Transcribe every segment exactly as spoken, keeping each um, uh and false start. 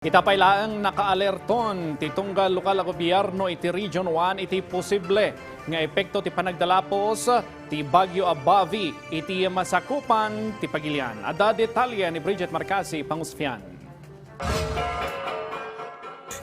Ita pay laeng, nakaalerton ti tunggal lokal a gobierno iti Region one iti posible nga epekto ti panagdalapos ti Bagyo Abavi iti masakupan ti pagilian. Adda detalye ni Bridget Marcasi, Pangusfian.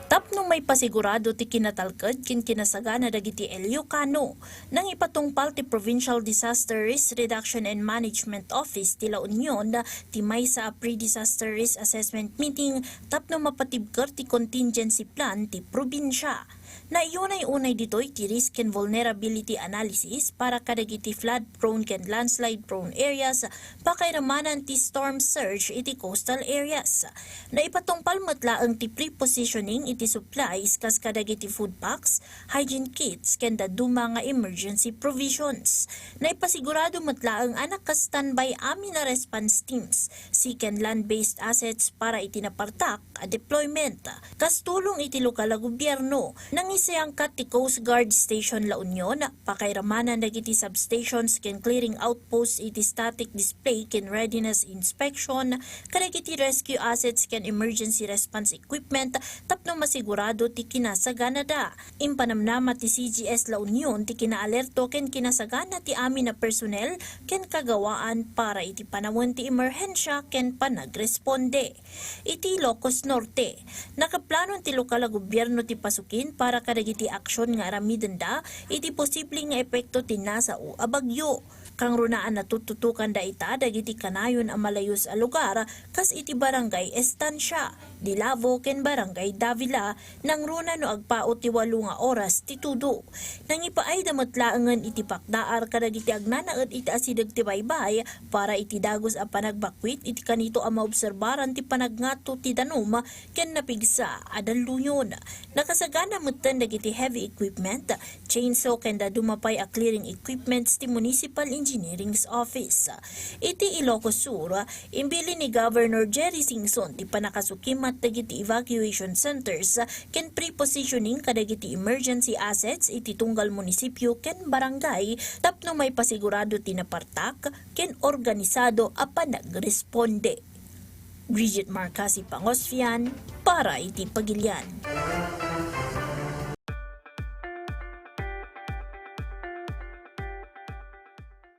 Tapno maipasigurado ti kinatalked ken kinasagana dagiti Ilocano, nangipatungpal ti Provincial Disaster Risk Reduction and Management Office ti La Union ti maysa a pre-disaster risk assessment meeting tapno mapatibker ti contingency plan ti probinsia. Naiyunay-unay ditoy ti risk and vulnerability analysis para kadagiti flood-prone ken landslide-prone areas, pakairamanan ti storm surge iti coastal areas. Naipatungpal met laeng ti pre-positioning iti supplies kas kadagiti food packs, hygiene kits, ken dadduma nga emergency provisions. Naipasigurado met laeng a naka-standby amin a response teams, sea ken land-based assets para iti napartak a deployment. Kas tulong iti lokal a gobierno, nangisayangkat ti Coast Guard Station La Union, pakairamanan dagiti substations ken clearing outposts iti static display ken readiness inspection, kadagiti rescue assets ken emergency response equipment tapno masigurado ti kinasaganada. Impanamnama ti C G S La Union ti kinaalerto ken kinasagana ti amin a personnel ken kagawaan para iti panawen ti emerhensia ken panagresponde. Iti Ilocos Norte, nakaplanon ti lokal a gobierno ti pasukin para kadagiti aksion nga aramidenda iti posible nga epekto ti nasao a bagyo. Kangrunaan a tututokanda ita dagiti kanayon a malayus a lugar kas iti Barangay Estancia, Dilavo ken Barangay Davila, nangruna no agpaut ti walo nga oras ti tudo. Nangipaayda met laengen iti pakdaar kadagiti agnanaed iti asideg ti baybay para iti dagus a panagbakwit iti kanito a maobserbaran ti panagngato ti danum ken napigsa a dalluyon. Nakasagana metten dagiti heavy equipment, chainsaw ken dadduma pay a clearing equipments ti Municipal Engineering's Office. Iti Ilocos Sur, imbilin ni Governor Jerry Singson ti pannakasukimat dagiti evacuation centers ken pre-positioning kadagiti emergency assets iti tunggal munisipyo ken barangay tapno maipasigurado ti napartak ken organisado a panagresponde. Bridget Marcasi Pangosfian para iti Pagilian.